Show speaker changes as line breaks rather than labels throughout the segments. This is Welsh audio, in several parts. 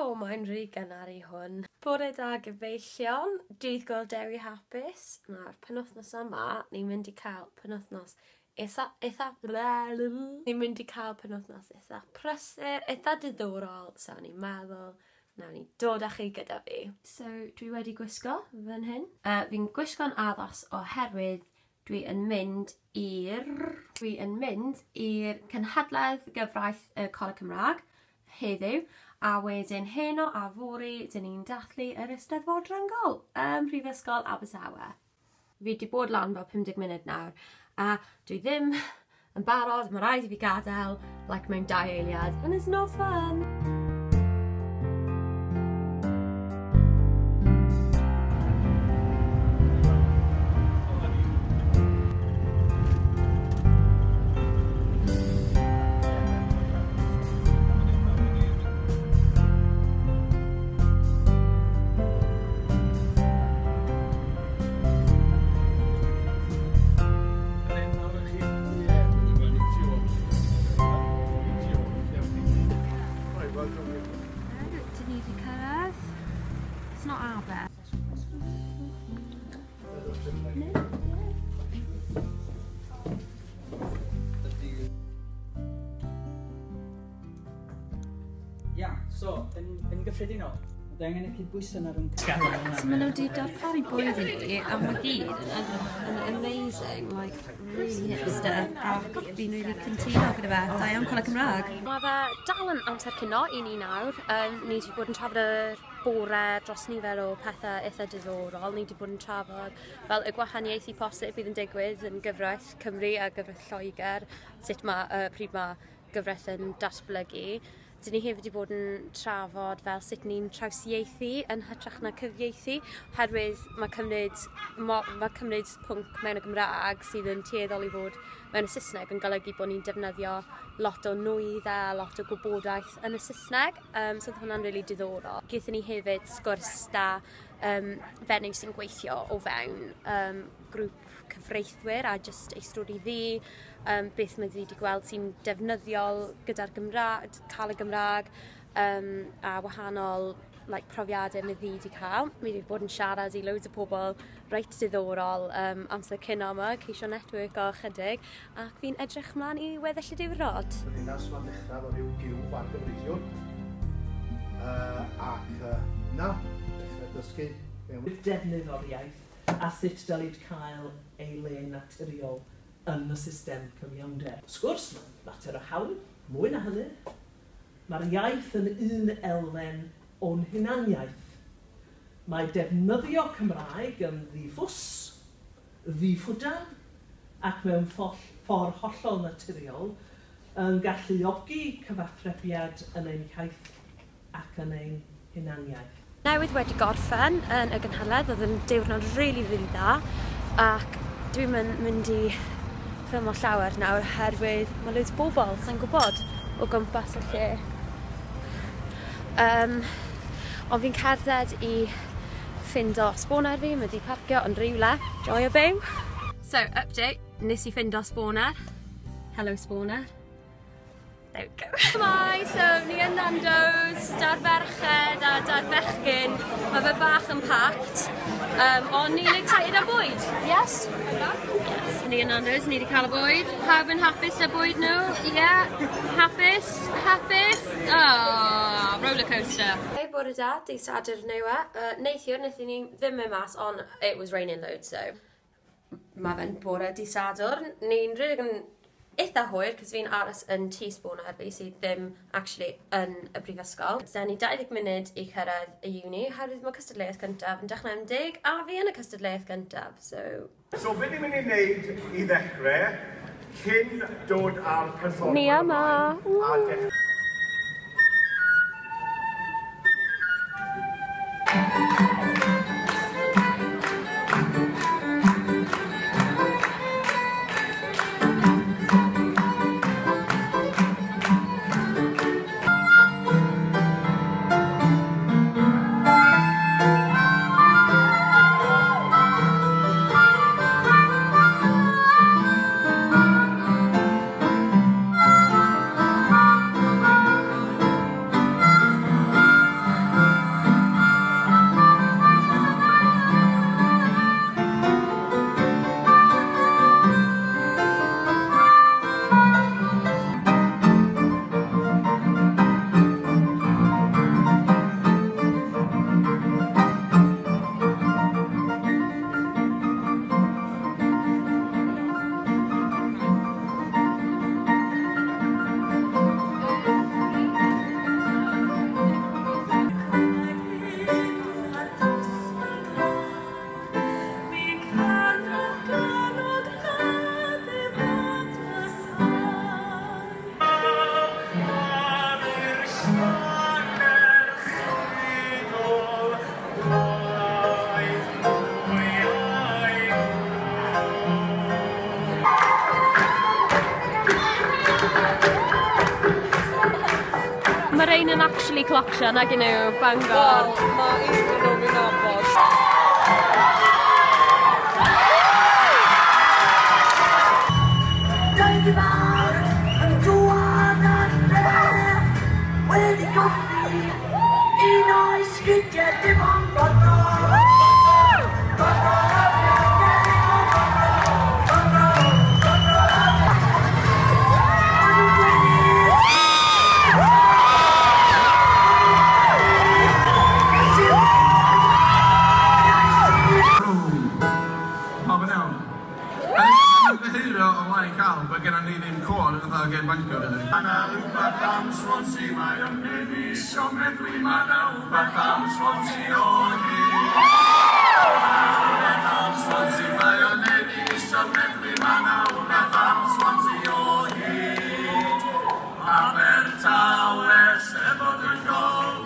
O, mae'n rhy gynnar i hwn. Bore da gyfeillion, dydd Gŵyl Dewi hapus. Nawr, penwythnos yma, ni'n mynd i cael penwythnos eitha, eitha, ni'n mynd i cael penwythnos eitha prysur, eitha diddorol, so ni'n meddwl, nawn ni dod â chi gyda fi. So, dwi wedi gwisgo fan hyn. Fi'n gwisgo'n addas oherwydd dwi yn mynd i'r cynhadledd gyfraith y Coleg Cymraeg heddiw, a wedyn heno a fory, dyn ni'n dathlu yr Eisteddfod Rhyngol ym Mhrifysgol Abertawe. Fi 'di bod lan fel 50 munud nawr, a dwi ddim yn barod, mae rhaid i fi gadael, like mewn 2 eiliad, and it's no fun! It's not our bed.
Ia, so, yn gyffredinol, mae angen y cydbwyso yna rhwng...
So maen nhw wedi darparu bwyd i ni, a mae gyd yn edrych yn amazing, like, really hipster, ac fi'n really cytuno gyda fe, da iawn Coleg Cymraeg. Mae fe dal yn amser cino i ni nawr, ni wedi bod yn trafod yr bore dros nifer o pethau eitha diddorol, ni wedi bod yn trafod fel y gwahaniaethu posib bydd yn digwydd yn gyfraith Cymru a gyfraith Lloegr, sut mae, pryd mae gyfraith yn datblygu. Dyn ni hefyd wedi bod yn trafod fel sut ni'n trawsieithu yn hytrach na cyfieithu, oherwydd mae cymryd pwnc mewn y Gymraeg sydd yn tueddol i fod mewn y Saesneg yn golygu bod ni'n defnyddio lot o nwyddau, lot o gwybodaeth yn y Saesneg, so oedd hwnna'n rili diddorol. Gaethon ni hefyd sgwrs da fenyw sy'n gweithio o fewn grŵp cyfreithwyr a jyst ei stori ddi, beth mae ddi wedi gweld sy'n defnyddiol gyda'r Gymraeg, cael y Gymraeg, a wahanol like, profiadau mae ddi wedi cael. Mi wedi bod yn siarad i loads o pobl reit diddorol amser cino yma, ceisio network o chydig, ac fi'n edrych mlaen i weddill y diwrnod.
Y ddinas ma'n dechrau efo rhyw giw bargyfreithiwr, ac na, dechrau dysgu.
Defnydd o'r iaith a sut dylid cael ei le naturiol yn y system cyfiawnder. Sgwrs, mae'n mater o hawl, mwy na hynny. Mae'r iaith yn un elfen o'n hunaniaeth. Mae defnyddio Cymraeg yn ddiffws, ddiffwdan, ac mewn ffordd hollol naturiol yn galluogi cyfathrebiad yn ein iaith ac yn ein hunaniaeth.
Newydd wedi gorffen yn y gynhadledd, oedd yn diwrnod rili, rili dda, ac dwi'n mynd i ffilmo llawer nawr oherwydd mae loads o bobl sa'n gwybod o gwmpas y lle. Ond fi'n cerdded i ffindo sboner fi, mae di parcio yn rhywle, joio byw. So, update, nes i ffindo sboner. Hello sboner. There we go. Hi, so ni yn Nando's, da'r ferched a da'r bechgyn. Mae fe bach yn packed, ond ni'n excited am bwyd. Yes? Yes. Ni yn Nando's, ni wedi cael y bwyd. Pawb yn hapus â bwyd nhw? Yeah. Hapus? Hapus? Oh, roller coaster. Hey, bore da, dydd Sadwrn yw e. Neithiwr, wnaethon ni ddim mynd mas, ond it was raining loads, so mae fe'n bore dydd Sadwrn. Ni'n rhedeg yn eitha hwyr, cos fi'n aros yn tŷ sboner fi sydd ddim actually yn y brifysgol. So ni 20 munud i cyrraedd y uni, oherwydd mae cystadleuaeth gyntaf yn dechrau am 10, a fi yn y cystadleuaeth gyntaf, so...
So be ni'n mynd i wneud i ddechrau, cyn dod â'r perfformiad...
Ni yma! yn actually clocsio nag nhw, Bangor.
Wel, mae un yn nhw'n mynd nabod.
Dau fawr yn dŵad adre wedi golli un o'i sgidiau dim ond Bangor.
Swansea, mae o'n neud fi isio meddwi, mae 'na wbath am Swansea o hyd. Mae 'na wbath am Swansea, mae o'n neud fi isio meddwi, mae 'na wbath am Swansea o hyd. Abertawe, Steddfod yn gol,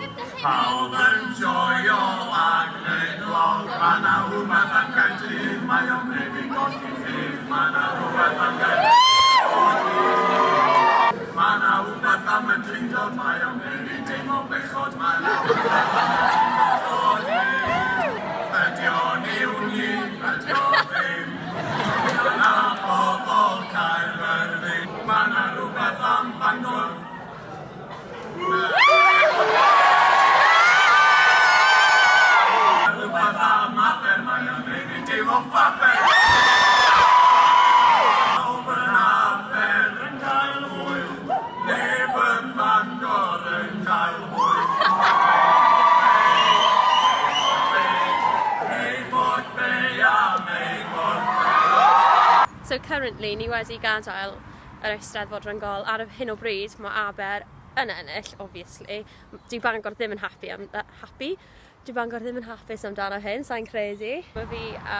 pawb yn joio a gwneud lol. Mae 'na wbath am Gaerdydd, mae o'n neud fi golli ffydd, mae 'na wbath am Gaerdydd o hyd. Mae 'na wbath am y drindod, mae o'n neud fi deimlo bechod, mae 'na wbath am y drindod o hyd. Ydi o'n unig, ydi o ddim, na phobl Caerfyrddin. Mae 'na rhywbeth am Bangor. Mae rhywbeth am Aber, mae o'n neud fi deimlo faber. Pawb yn Aber yn cael hwyl, neb yn Bangor yn cael hwyl. Ei bod be am ei bod be.
So currently, ni wedi gadael yr Eisteddfod Rhyngol. Ar hyn o bryd, mae Aber yn ennill, obviously. Dyw Bangor ddim yn happy am... happy? Dyw Bangor ddim yn hapus amdano hyn, sa'n credu. Mae fi a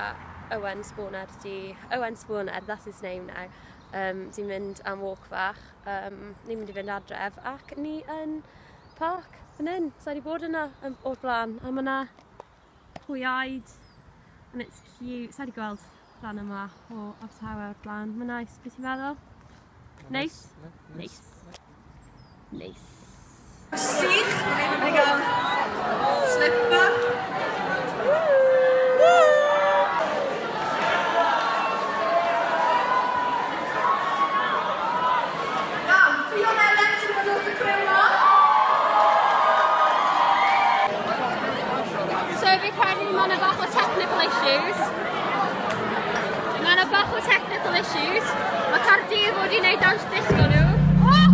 Owen Spooner di... Owen Spooner, that's his name now. Di'n mynd am walk fach. Ni'n mynd i fynd adref ac ni yn parc fan hyn. Sa i 'di bod yna o'r blaen. A mae yna hwyaid and it's cute. Sa i 'di gweld rhan yma o Abertawe o'r blaen. Mae'n nice. Beth ti'n meddwl? Nice? Nice. Nice.
Sych, ni'n mynd i gael slip bach. Iawn, Ffion Elen sy'n bod wrth y criw 'ma.
So fi credu mae yna bach o technical issues. Mae yna bach o technical issues. Mae Caerdydd wedi gwneud dawns disco nhw. Oh!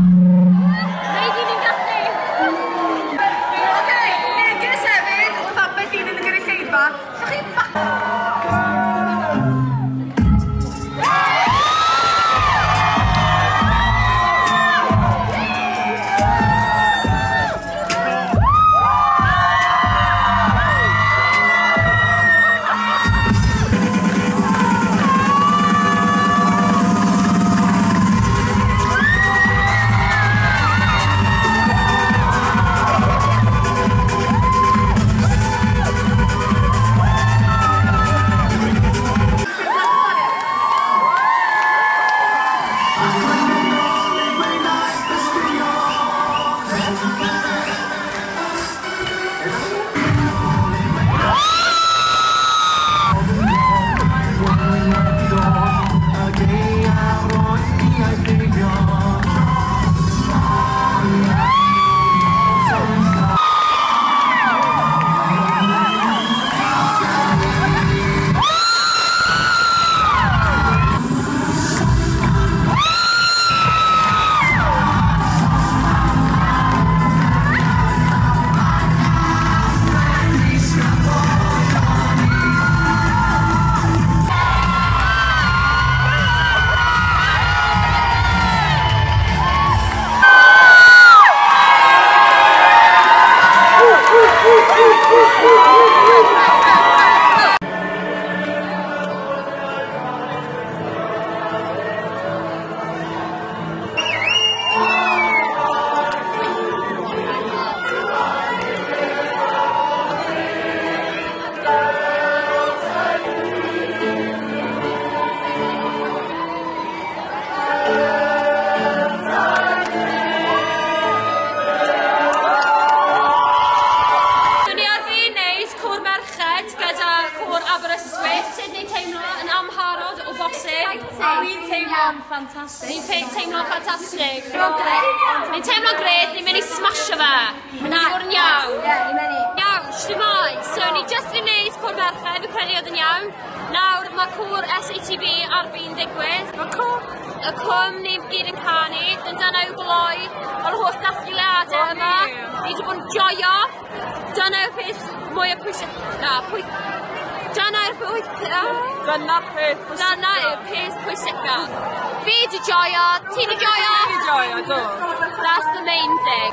Maybe ni'n gallu.
Oce, neges hefyd wrth ambell un yn y gynulleidfa. So chi'n
Amazing!
Ni'n teimlo'n ffantastig.
Ni'n teimlo'n ffantastig. Ni'n teimlo'n grêt, ni'n mynd i smasho fe. Ni'n mynd i fod yn iawn.
Ie, ni'n mynd i.
Iawn, shwmae. So ni jyst yn neud côr merched, fi'n credu oedd yn iawn. Nawr mae côr SATB ar fin digwydd. Mae côr? Y cwm, ni gyd yn canu. Yn dyna yw gloi o'r holl dathliadau yma. Ni wedi bod yn joio. Dyna yw'r peth mwyaf pwysig. Na, pwy... Dyna yw'r peth...
Dyna'r peth pwysica.
Dyna yw'r peth pwysica. Fi di joio, ti di joio.
Fi di joio, do.
That's the main thing.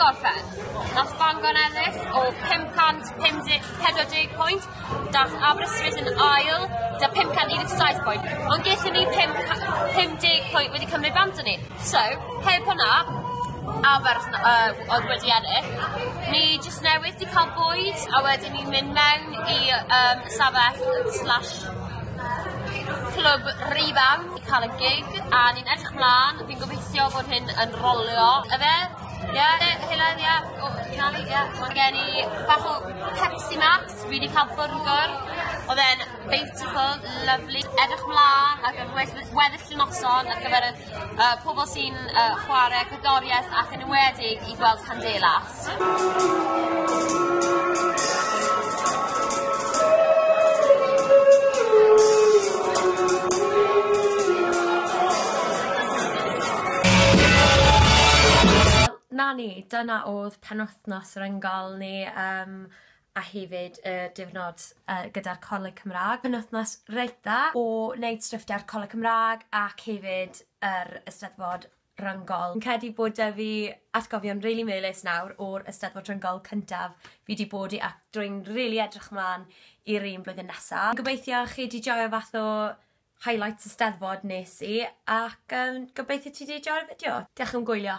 Gorffen. Nath Bangor ennill o 550 pwynt, dath Aberystwyth yn ail, da 517 pwynt. Ond gaethon ni 50 pwynt wedi cymryd bant o ni. So, heb hwnna, Aber oedd wedi ennill. Ni jyst newydd di cael bwyd, a wedyn ni'n mynd mewn i safell slash clwb Rebound i cael y gig, a ni'n edrych mlaen, fi'n gobeithio bod hyn yn rolio. Efe? Ie, Helen, ie, Nali, ie. Mae gen i bach o Pepsi Max, fi wedi cael burger. Oedd e'n beautiful, lovely. Edrych mlaen ar gyfer weddill y noson, ar gyfer y pobl sy'n chwarae cerddoriaeth ac yn enwedig i gweld Candelas.
Na ni, dyna oedd penwythnos Ryngol ni, a hefyd y diwrnod gyda'r Coleg Cymraeg. Penwythnos reit dda o wneud stwff Coleg Cymraeg ac hefyd yr Eisteddfod Ryngol. Fi'n credu bod 'da fi atgofion rili melys nawr o'r Eisteddfod Ryngol cyntaf fi 'di bod i, ac dwi'n rili edrych mlaen i'r un blwyddyn nesaf. Gobeithio chi 'di joio fath o highlights Eisteddfod nes i, ac gobeithio ti 'di joio'r fideo. Diolch am gwylio.